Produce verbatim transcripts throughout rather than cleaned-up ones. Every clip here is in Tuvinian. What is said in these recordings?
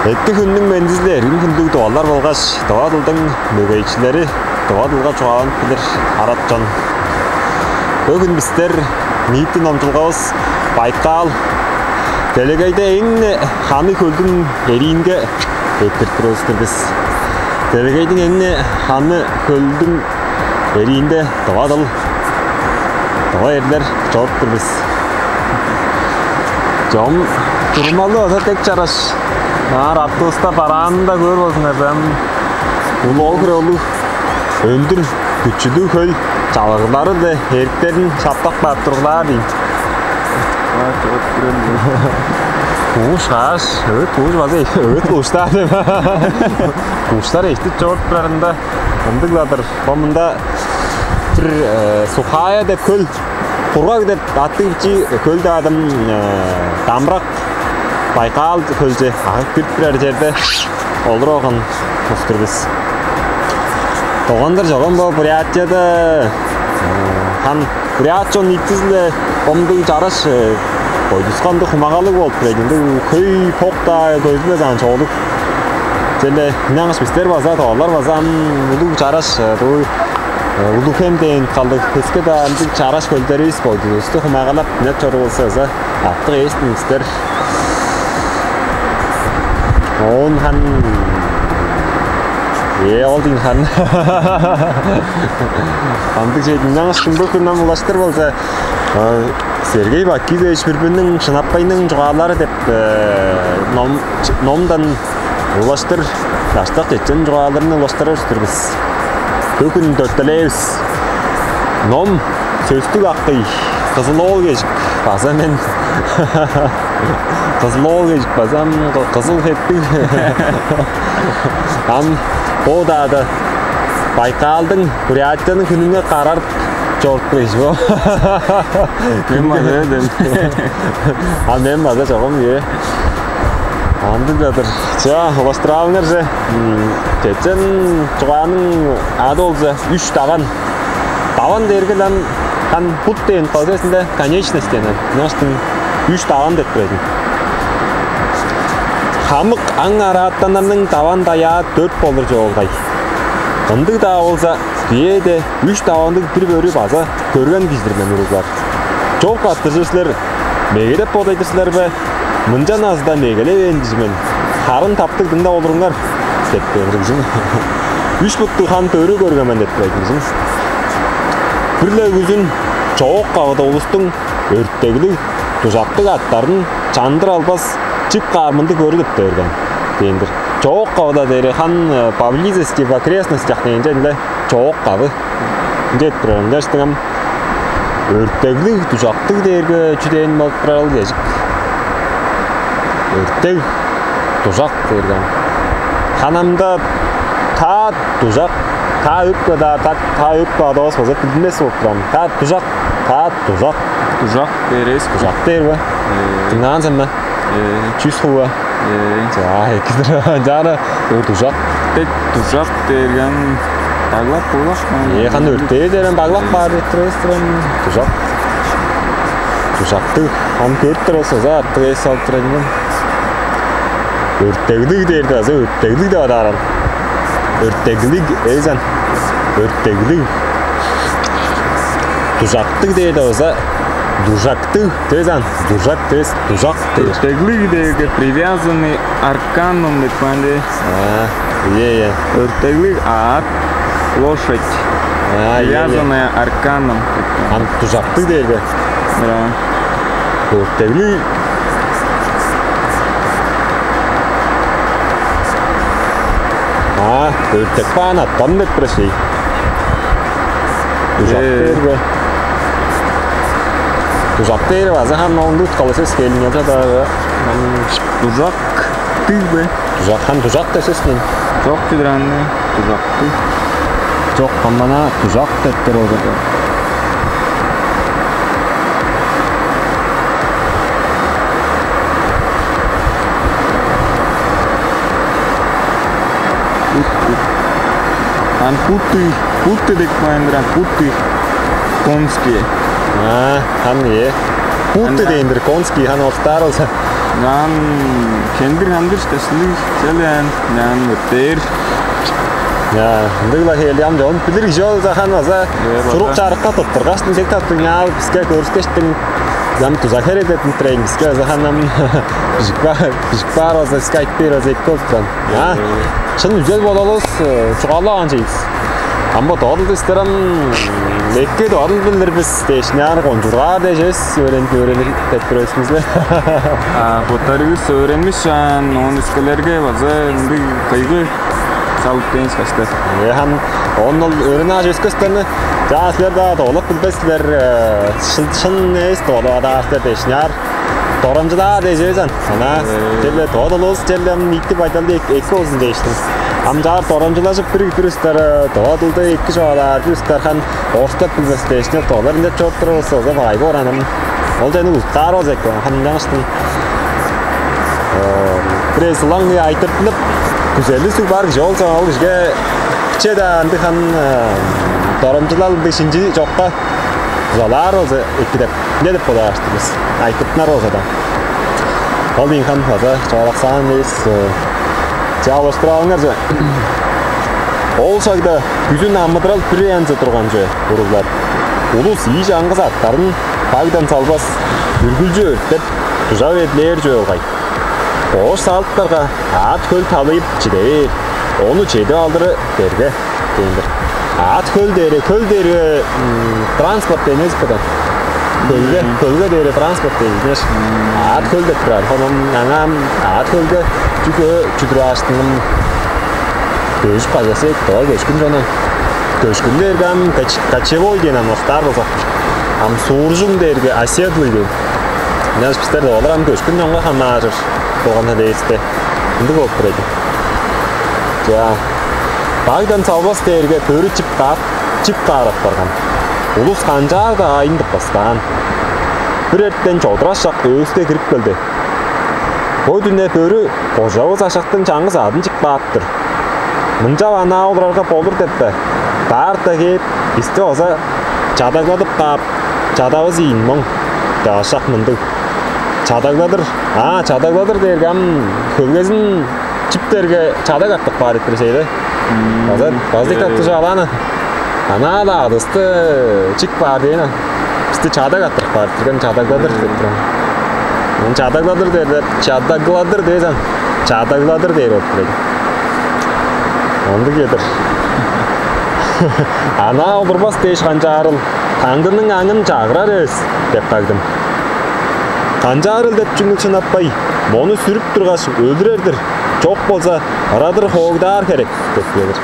Эки хүннүң мендизиле эргим хүндүг тывалар болгаш тыва дылдың мөгейчилери, тыва дылга чугааланып билир арат чон. Бөгүн бистер ниити номчулгавыс Байкал, делегейде эң ханы хөлдүң эриинге эрттирип турувус-тур бис. Делегейдиң эң ханы хөлдүң эриинде тыва дыл, тыва эрлер чоруп тур бис. Чом турумалы база дег чараш. Аар автобуста бараанында көөр болзуңар, ам улуу хире улуг, өндүр, күчүлүг хөл чалыглары-биле эриктерин шаптап каап тургулаар ийин. Кууш каш, өт кууш база, өт кууштаар деп. Кууштар эштип чоруп турарында ындыг-ла-дыр. Бо мында бир, э, Сухая деп хөл, Кургаг деп аттыг бичии хөл-даа дым, э, дамбырак Байкал хөлче агып кирип турар черде олуруп алган улус-тур бис. Долгандыр чогум бо Бурятияда, э, хан бурят чон ниитизи-биле омдуг чараш, э, бойдускан ындыг хумагалыг болуп турар ийин. Ындыг хөй-бок-даа көзүлбес аан чоолуг. Черле ынчангаш бистер база, тывалар база ам улуг чараш, э, дуу, э, Улуг-Хем дээн калдыг, өске-даа ындыг чараш хөлдеривис, бойдувусту хумагалап, үнеп чоруур болза база артык эвес-тир бистер. Оон хан, ээ, ол дийин хан. Ындыг чүве-дир. Ынчангаш шундуг хүннүң улаштыр болза, а, Сергей Бакизович Пүрбүнүң «Шынапкайның чугаалары» деп, э, ном, ном-, номдан улаштыр, даштак чечен чугааларын улаштырар-дыр бис. Бөгүн дөртелээвис. Ном сөстүг акый Кызыл-оол Кежик, база мен Кызыл-оол Кежик, база ам Кызыл хептиг. Ам бо-даа Байкалдың, Бурятияның хүнүнге карарып чоруп турар ийик бо. Мен база эдем. А мен база чогум, ээ. Андыг-дыр. Чаа, улаштыралыңар че. М, чечен чугааның ады болза «Үш даван». Даван дээрге ам хан бут дээн, кол сөстүнде конечность дээн. Ынчангаштың «Үш даван» деп турар ийин. Хамык аң араатаннарның даван-даяа дөрт болур чоолгай. Ындыг-даа болза, дээде үш давандыг бир бөрү база көрген кижи-дир мен, уруглар. Чоп каттыжыр силер, мегелеп бодай-дыр силер бе? Мынчан азы-даа мегелевээн кижи мен. Харын таптыг дыңнап олуруңар деп берген кижи. Үш буттуг хан бөрү көрген мен деп берген кижи. Бир-ле күзүн чоок-кавыда улустуң өртеглиг, дужактыг аттарын чандыр албас, чып каар мындыг бөрү деп берген дээн-дир. Чоок-кавыда дээри хан, э, поблизости, в окрестностях дээнче-ле чоок-кавы. Ынча деп турар. Ынчангаштың ам өртеглиг, дужактыг дээрге чүү дээн болуп турарыл, Кежик? Өртег, дужак дээрге ам. Хан ам-даа та дужак, та өпке-даа, та, та өпке адавас болза билдинмес болуп турар. Та дужак, та дужак. Дужак дээр эвес. Дужак дээр бе? Ээ. Дыңнаан сен бе? Ээ. Чүс хуу бе? Ээ. Чаа, эки-дир. Чаа, өр дужак. Тек дужак дээрге ам баглап болбас. Ээ, хан өртээ дээрге ам баглап баар деп турар эвес-тир ам. Дужак. Дужактыг. Ам көрүп турар болза, артык эс салып турар ийин. Өртеглиг дээрде база өртеглиг деп адаар. Өртеглиг эвес аан. Өртеглиг. Дужактыг дээрде база дужактыг эвес аан. Дужак эвес, дужак дээр. Өртеглиг дээрге привязанный арканом деп каан де. А, ийе, ийе. Өртеглиг аът, лошадь. А, ийе, ийе. Привязанная арканом. Ам дужактыг дээрге? Да. Өртеглиг. А, өртеп каан аттан деп турар чүве. Дужак Ээ. Дээрге. Дужак дээр база хан оңдут каласы скелинге да. Дужактыг бе? Дужак, хан дужак деп сөс мен. Чок, чүдүр аны, дужактыг. Чок, хамана дужак деп тур ол. Ан путы, путы деп каан-дыр, ан путы. Конские. А, хан, э. Путы Анда. Дээн-дир, конский, хан орустаар болза. Ынчан хендир-хандыр ышкаш ындыг чүве-ле аан, ынчан өртээр. Я, ындыг-ла хевээр ам чон. Билир кижи болза харын база. Э, база. Сурук-чарыкка туттургаштың, чек таптыг няал биске көрүскештиң, ам дуза херек деп билдирейн, биске база харын ам бижип каар, бижип каар база, биске айтып бээр база эки болуп турган. А, э, шын үзел-бодалывыс, э, чугаалаваан чүве-дир бис. Ам бо дорт-ла бистер ам эки дорт-ла билир бис дээш, ынчаар кончуургаар дээш эвес, өөрен-, өөренир деп турар бис бе? А, боттарывыс өөренмис аан, оон өскелерге база ындыг кыйгы салып дээн ышкаш-тыр. Э, хан, оон ол өөренип алгаш өскестен, чаа, силер-даа доолап билбес силер, э, шын, шын эвес доолап адаар силер дээш, ынчаар дорамчылаар дээш эвес аан. Ана, э, черле дорт-ла улус, черле ам ниити байдалды эк-, эки болзун дээштиң. Ам чаар дорамчылажып, бир, бир улустар, э, дорт-ла эки чугаалаар, бир улустар хан орустап билбес дээш, олар ынчап чоруп турар болза, база багай боор аан. Ол чүвени узуткаар болза эки, хан ынчангаштың, э, бир эвес ылаңгыя айтыртынып, күзели суг бар кижи болза, ол кижиге биче-даа ындыг хан, э, дорамчылал ындыг шинчи чокка дузалаар болза эки деп, не деп бодаар-дыр бис? Айтыртынар болза-даа. Ол ийин хан, база чугаалаксаан эвес, э, чаа, улаштыр алыңар че. Ол шагда бүзүн амыдырал бир янзы турган чүве, уруглар. Улус ийи чаңгыс аъттарын багдан салбас, үргүлчү өртеп, дужа бээр дилээр чүве болгай. Доош салыптарга, аът-хөл талыйып чиде бээр, ону чедип алыры берге дээн-дир. Аът-хөл дээри, хөл дээрге, м, транспорт дээн эвес бе даан? Хөлге, мгм, хөлге дээри транспорт дээн эвес. Мгм. Аът-хөл деп турар. Хонум аңаа аът-хөлге чүге чүдүр ааштыңым көжүп кажасы эки, доо көшкүн чону. Көшкүн дээрге ам коч-, кочевой дээн ам октаар болза. Ам сууржуң дээрге оседлый дээн. Ынчангаш бистер-даа олар ам көшкүн чонга хамааржыр болган-на дээсте. Ындыг болуп турар ийин. Чаа. Багдан салбас дээрге бөрү чип каап, чип каап апарган. Улус канчаар-даа аайын тыппаскаан. Бир эртен чодураш шак өөске кирип келди. Бо дүне бөрү кожавыс ашактың чаңгыс аъдын чип каап-тыр. Мынчап анаа олурарга болур деп бе? Баарта кээп, бисти база чадагладып каап, чадавыс ийин моң. Чагашак мындыг. Чадагладыр. Аа, чадагладыр дээрге ам хөлгезин чип дээрге чадаг артып каар деп тур силер. Мм. База, база дыка, э, тыжаалааны. Анаа-ла адысты чип каар дээн-не. Бисти чадаг артып каар деп турган, чадагладыр деп турган. Ону чадагладыр дээр деп, чадагладыр дээзен, чадагладыр дээр болуп турар. Ындыг кедир. Анаа олурбас дээш канчаарыл, таңдының аңын чагырар эвес деп кагдым. Канчаарыл деп чүнү шынаппай, мону сүрүп тургаш, өлүрер-дир, чок болза, ырадыр хоогдаар херек деп кээр.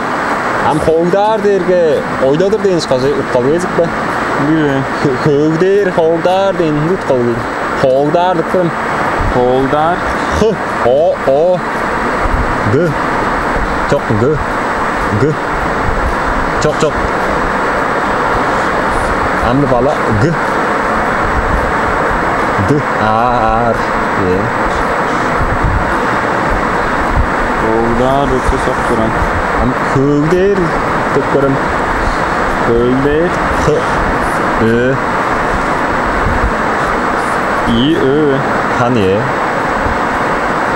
Ам хоогдаар дээрге ойладыр дээн ышкажы уткалыг эвес ийик бе? Ындыг бе? Хө-, хөөгдээр, хоогдаар дээн ындыг уткалыг ийин. Хоогдаар деп турам. Хоогдаар. Х, о, о, г. Чок, г. Г. Чок, чок. Ам бала г. Д, а, аар. Э. Хоогдаар деп сөс ап турам. Ам хөөгдээр деп көрем. Хөөгдээр. Х, ө. И, ө. Хан, э.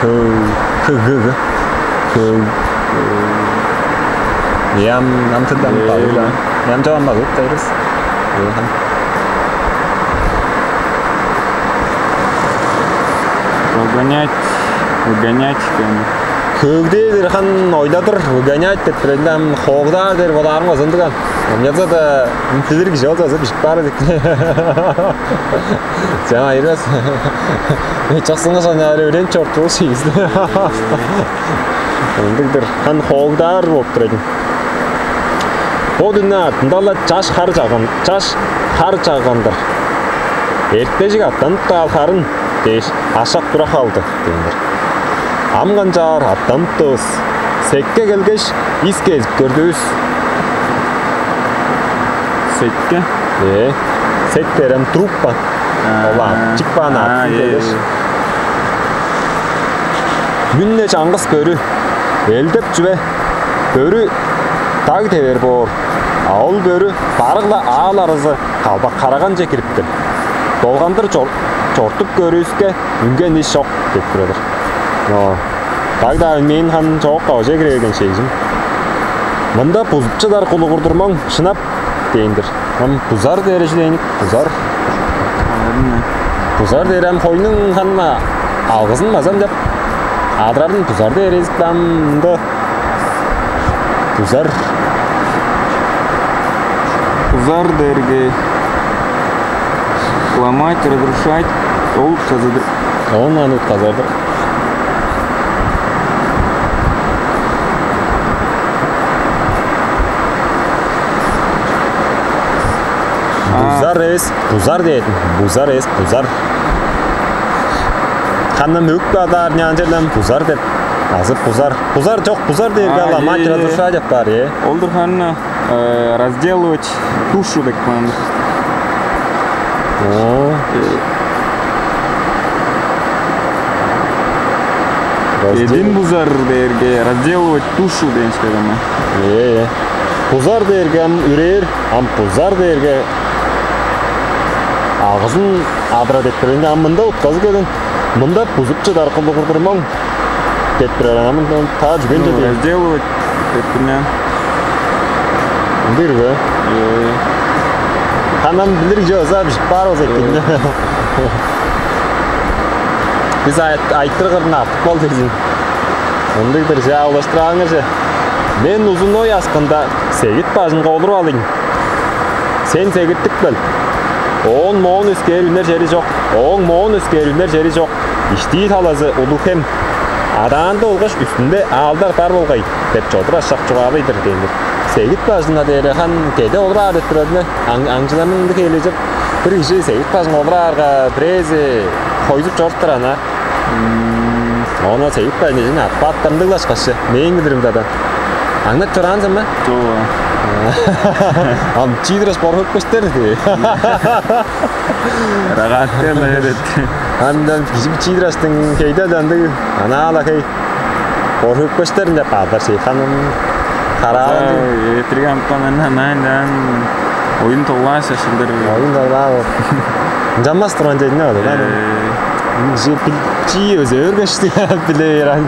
Хөг, хөг, хөг, хөг. Ям, ам тыдам, э, балыла. Ям жаван балык дайрыс. Э, хан. Выгонять, выгонять, конечно. Хөөгдээр хан ойладыр, выгонять деп турар, ам хоогдаар дээр болаарым озундуган. Ынчалза-даа билир кижи болза бижип баар эдик. Сен айырбас. Чоксуңга соняары өрен чортуул шиис. Ындыг-дыр. Хан хоогдаар болуп тур эдим. Бо дүннү артында-ла чаш хар чаган, чаш хар чаган-дыр. Эртежик аттанып каал харын дээш, ашак тура халды дээн-дир. Ам канчаар аттаныптывыс. Секке келгеш, ис кезип көрдүвүс. Секке? Ээ, сек дээрем труппа. Аа. Ола, чиппаан, аа, аапсын, э, келгеш. Мүнне чаңгыс бөрү. Элдеп чүве? Бөрү даг тевер боор. А ол бөрү барыгла аал аразы калбак караганче кирипкен. Долгандыр чор-, чортуп көрүүске, үнген иш чок. деп турар. Но кагдаа мен хан чоок каваже кирерген шежим. Мында бузуп чыдар кулугурдурмаң шынап дээн-дир. Ам бузар дээри чүдээник, бузар. Бузар дээри ам хойнуң хан алгызын базам деп адырарын бузар дээр эзип ам мында бузар. Бузар дээрге ломать, разрушать, ол казыды. Он минут казарды. Бузар эвес, бузар дээдим. Бузар эвес, бузар. Ханна мөк бадаар няанчерден бузар деп. Азы бузар. Бузар чок, бузар дээрге А, ломать, е, е. Разрушать деп бар, е. Олдур ханна э, разделывать душу деп кылган. О. Эдин бузар дээрге разделывать душу деген сөйлем. Э, э. Бузар дээрге ам үрээр, ам бузар дээрге агызын адыра деп берген. Ам мында утказы келген. Мында бузуп чыдар кылдыр курдурмаң. Деп турар, ам та жүген Разделывать деп турман. Ындыр бе? Э. Ханам билир жо за биш бар болза экен. Биз айттыр кырын артып кал дезин. Ындыгдыр жа улаштыраңы же. Мен узун ой аскында сегит бажынга олуруп алыйн. Сен сегиттик бел. Оон моон өскээр үнер чери чок. Ооң моон өскээр үнер чери чок. Иштии талазы улуг хем. Адаанда болгаш үстүнде аалдар бар болгай деп чодур ашак чугаалай-дыр дээннер. Сегит бажынга дээре хан кеде олураар деп турар эле. Аңчыларның ындыг хээлежип, бир кижи сегит бажынга олураарга бирээзи хойзуп чоруптар ана. Оно сегит бажын ат бааттамдыглашкашы мээң билиримде да. Аңнап чораан сен бе? Чоо. Ам чиидиреш борхуп көстер. Рагатка мерет. Андан кижи чиидирестиң хейде дандыг анаала хей. Борхуп көстерин деп баалдар шейханым. Хараан. Этригамтан анан анан оюн толган шашылдыр. Оюн толган. Жаммас турган жедине баалар. Кижи чии өзү өргөштү биле беран.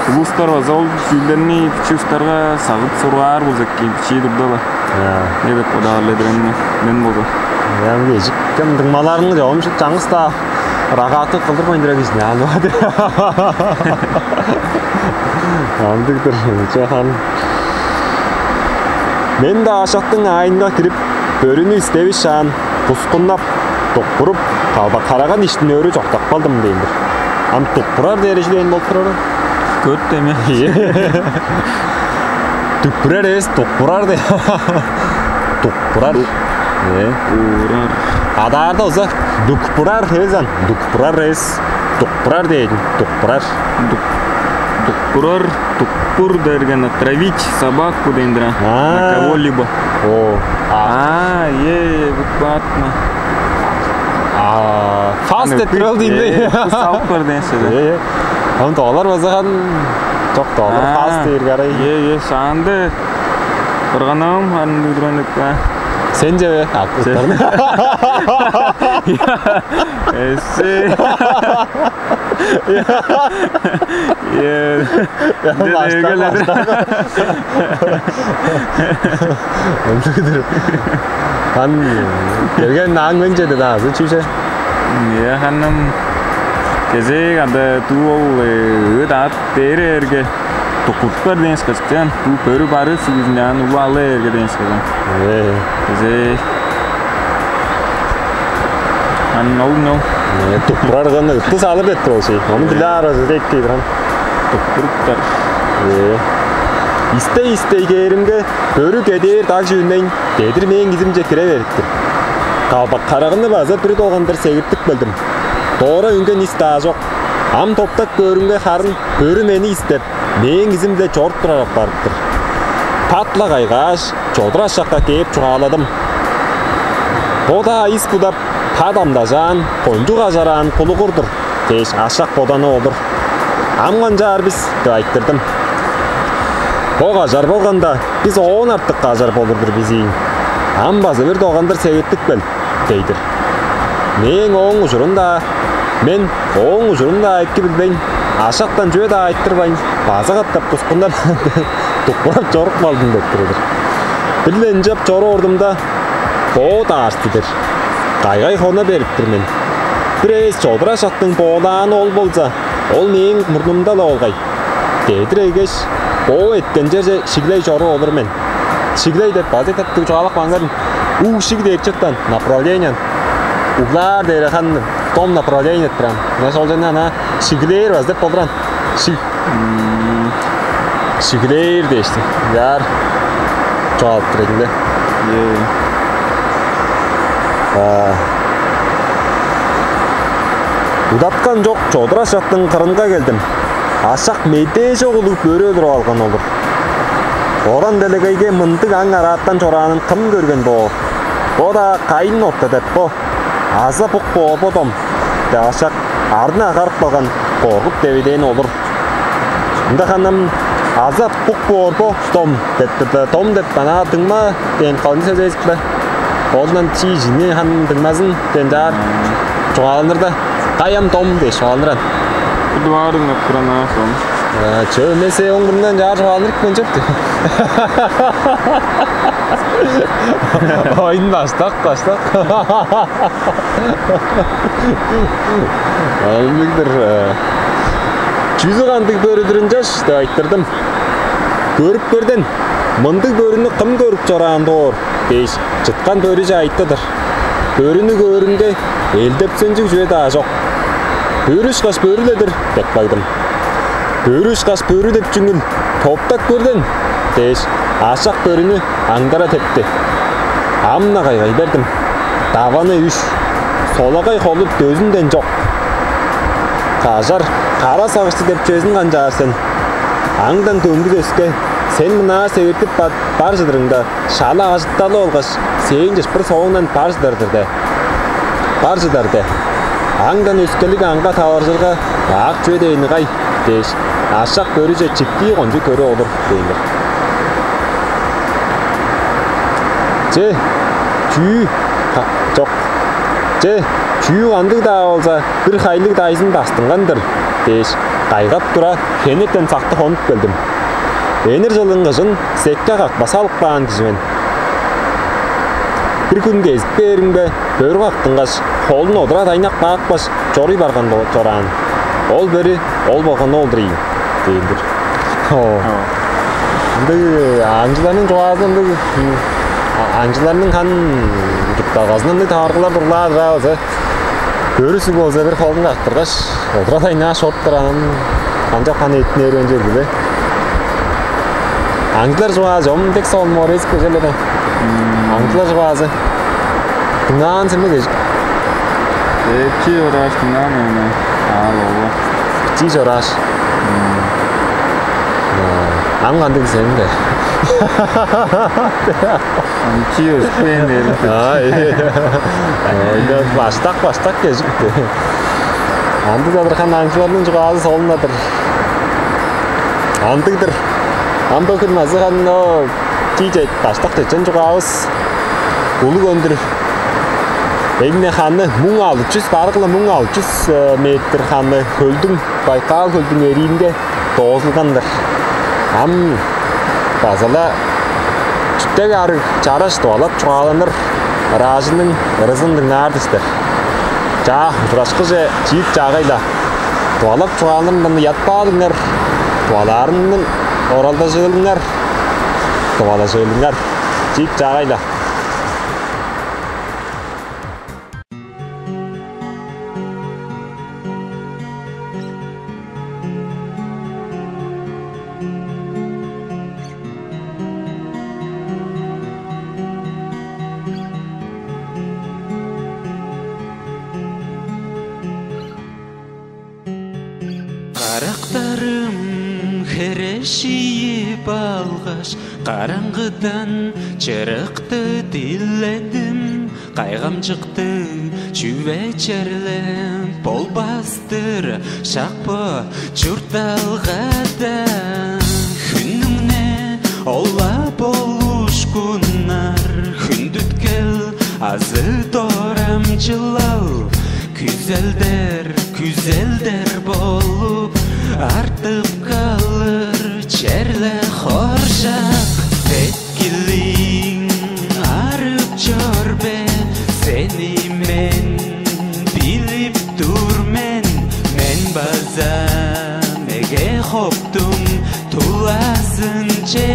Улустар база ол чүүлдерни бичи устарга сагып сургаар болза экен, бичии турдала. Не деп бодаар эле дегенни мен болду. Ам кежик кым дыңмаларың жоомчук чаңгыс-даа рагаты кылдырбайн тура кижини аны. Андыгдыр чахан. Мен-даа ашактың аайынга кирип, бөрүнү истевишаан, кускуннап, дукпуруп, калбак караган иштин өрү чоктап калдым дээн-дир. Ам дукпурар дээри чү дээн болуп турарыл? Көт деме. Дүкпүрер эвес, дукпурар де. Дукпурар. Э? Урар. Адаарда уза дүкпурар эвес ан. Дүкпурар эвес. Дукпурар дээдин. Дукпурар. Дук дукпурар, дукпур дерген отравить собаку дендира. А. На кого-либо. О. А, е, е, букватма. А, фаст деп турал дейм. Салпыр ден сөйле. Ам доолар базаган жок доолар фаст дээр карай. Е, е, шаанды кырганам харын дудурган деп. Сен же бе? Ак. Эсе. Е. Янда Ындыгдыр. Хан берген наан мен чеде даа азы чүже. Е ханным кезек анда туу ол ыыт аат дээри эрге дукуттар дээш кыртыан туу бөрү бары сүгүзүнде аны улу алы эрге дээш кырган. Э. Кезек аны ол нол. Э, тупрарганы ытты салыр деп тур ол шей. Ону биле ара зирек дейдир ан. Туптуруптар. Э. Истей-истей кээримге бөрү кедээр даг чүүннейн дедир мээң изимче кире бериптир. Калбак карагынны база бир долгандыр сегиртип келдим. Доора үнген ис-даа чок. Ам топтак көөрүмге харын бөрү мени истеп, мээң изим-биле чоруп турар апарыптыр. Пат-ла кайгааш, чодур ашакка кээп чугааладым. Бо-даа ис будап, хат амдажаан, кончуг ажараан кулугур-дур дээш ашак боданы олур. Ам канчаар бис деп айтырдым. Бо кажар болганда, бис оон артык кажар болур-дур бис ийин. Ам база бир долгандыр сегиртип кел, дей-дир. Мээң ооң ужурун-даа Мен ооң ужурун-даа эки билбейн, ашактан чүве-даа айтырбайн, база катап тускуннар дукпурап чоруп калдым деп турар-дыр. Бир-ле ынчап чоруурумда, боо даарты-дыр. Кайгай хона берип тур мен. Бир эвес чодура ашактың боолааны ол болза, ол мээң мурнумда-ла болгай. Дедир эгеш, боо эрткен черже шиглей чоруп олур мен. Шиглей деп база таптыг чугаалап кааңарым. Уг шиг дээр чыттан направлениен. Углаар дээре хан дом направление туран. Мына шолчаны ана шиглээр база деп болуран. Шиг. Шиглээр дээшти. Яар. Чугаалап тур эдим де. Ээ. А. Удаткан чок, чодура ашактың кырынга келдим. Ашак медээ чок улуг бөрү өлүрүп алган олур. Оран делегейге мындыг аң араатан чораанын кым көрген боор? Бо-даа кайын орта деп бо. Аза бук боор бо дом. Де ашак арны агарып калган коргуп девидээн олур. Ында ханым аза бук боор бо дом деп турда, дом деп анаа дыңма дээн калын сөз эзикпе. Олунан чи жини ханым дыңмазын дээн чаар чугааланыр да. Каям дом дээш чугааланыр ан. Будуарын ап туран аас он. Чөө месе оң мурундан чаар чугааланыр иккен чөптү. Ойун баштак, баштак. Ындыг-дыр. Чүзү кандыг бөрүдүр ынчаш деп айтырдым. Көрүп көрден, мындыг бөрүнү кым көрүп чораан боор дээш, чыткан бөрүже айтты-дыр. Бөрүнү көөрүнге элдепсенчиг чүве-даа чок. Бөрү ышкаш бөрү-ле-дир деп кагдым. Бөрү ышкаш бөрү деп чүңүл топтап көрден дээш, ашак бөрүнү аңдара тепти. Ам-на кайгай бердим. Даваны үш, солагай холу дөзүнден чок. Кажар, кара сагышты деп чүвезин канчаар сен? Аңдан көңгүс өске, сен мынаар севиртип бар, бар чыдырыңда, шала ажытталы болгаш, сээң чыш бир соондан бар чыдыр-дыр де. Бар чыдар де. Аңдан өскелиг аңга таваржырга, аак чүве дээни кай? Дээш, ашак бөрүже чиктии кончуг көрүп олур дээннер. Че, чүү? Чок. Че, чүү кандыг-даа болза, бир хайлыг дайзын бастынган-дыр дээш, кайгап тура, хенертен сакты хонуп келдим. Энир чылын кыжын секке какпа салып каан кижи мен. Бир хүн кезип бээримге, бөрү кактынгаш, холун одура дайнак каапкаш, чоруй барган чораан. Ол бөрү ол болган ол-дур ийин дээн-дир. Ындыг аңчыларның чугаазы ындыг аңчыларның хан чуртталгазын ындыг таваргылар дурлаар-дыр база. Бөрү суг болза бир холун кактыргаш, одура дайнаа шоруптар анан канчап ханы эттинээр бен чергүле. Аңчылар чугаазы чом дег соон морейсик көжеледе. Аңчылар чугаазы дыңнаан сен бе кежик? Эки орааш дыңнаан ону. Аал ола. Чи чорааш. Ам кандыг сен бе? Чи өспейн дээрим. Ай. Ойда баштак баштак кежикти. Андыг адырхан аңчыларның чугаазы солун-дыр. Андыг-дыр. Ам бөгүн азыган но чийже баштак чечен чугаавыс. Улуг өндүр. Эңне ханы муң алып чүс, барыгла муң алып чүс метр ханы хөлдүң, Байкал хөлдүң эриинге доозулган-дыр. Ам база-ла чүттег арыг чараш тывалап чугааланыр ыраажының ырызын дыңнаар-дыр силер. Чаа, ужурашкыже чиик чаагай-ла. Тывалап чугааланырындан ятпаалыңар, тывалаарыңның оралдажыылыңар, тывалажыылыңар. Чиик чаагай-ла. Карактарым хере шиип алгаш, караңгыдан чырыкты диледим. Кайгамчыктыг чүве черле болбас-тыр, шак бо чуртталгада. Хүнүңне ол-ла болушкуннар, хүндүткел азы дорамчылал, күзелдер Калыр черле хоржак, сеткилиң арып чор бе? Сени мен билип тур мен, мен база меге хоптуң тулазынче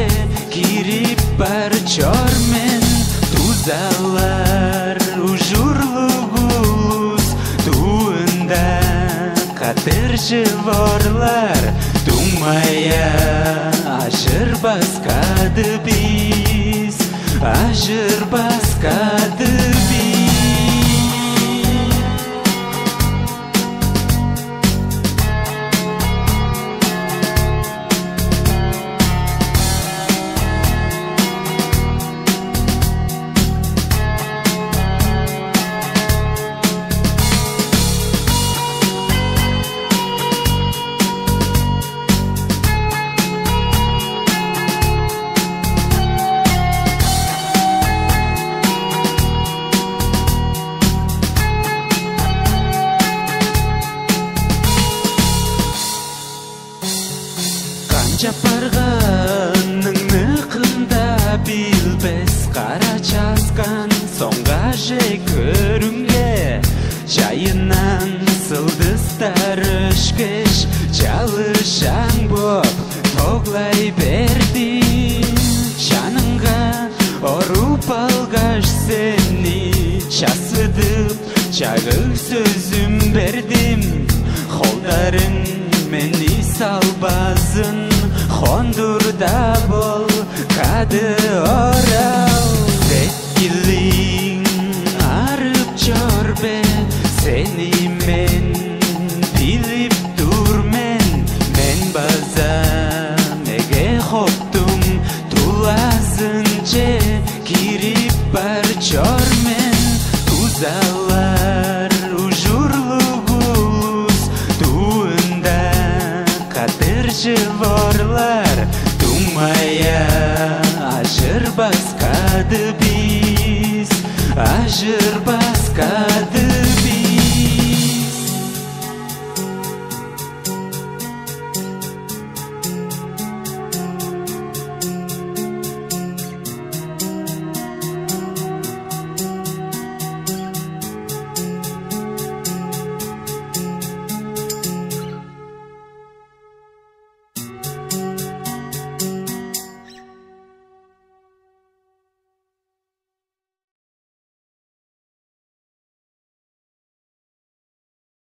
кирип бар чор мен. Дузалар ужурлуг улус дуунда каттыржып орлар, дуңмая ажырбас кады бис, ажырбас кады бис. Канчап барганыңны кым-даа билбес, кара чааскан соңгаже көрүңге, чайындан сылдыстар өшкеш, чалышаң боп тоглай берди. Чаныңга оруп алгаш, сени чассыдып, чагыг сөзүм бердим. Холдарың мени салбазын, хондурда бол кады орал. Сеткилиң арып чор бе? Сени мен билип тур мен, мен база меге хоптуң тулазынче кирип бар чор мен. Дузалар ужурлуг улус дуунда каттыржып орлар, дуңмая ажырбас кады бис, ажырбас кады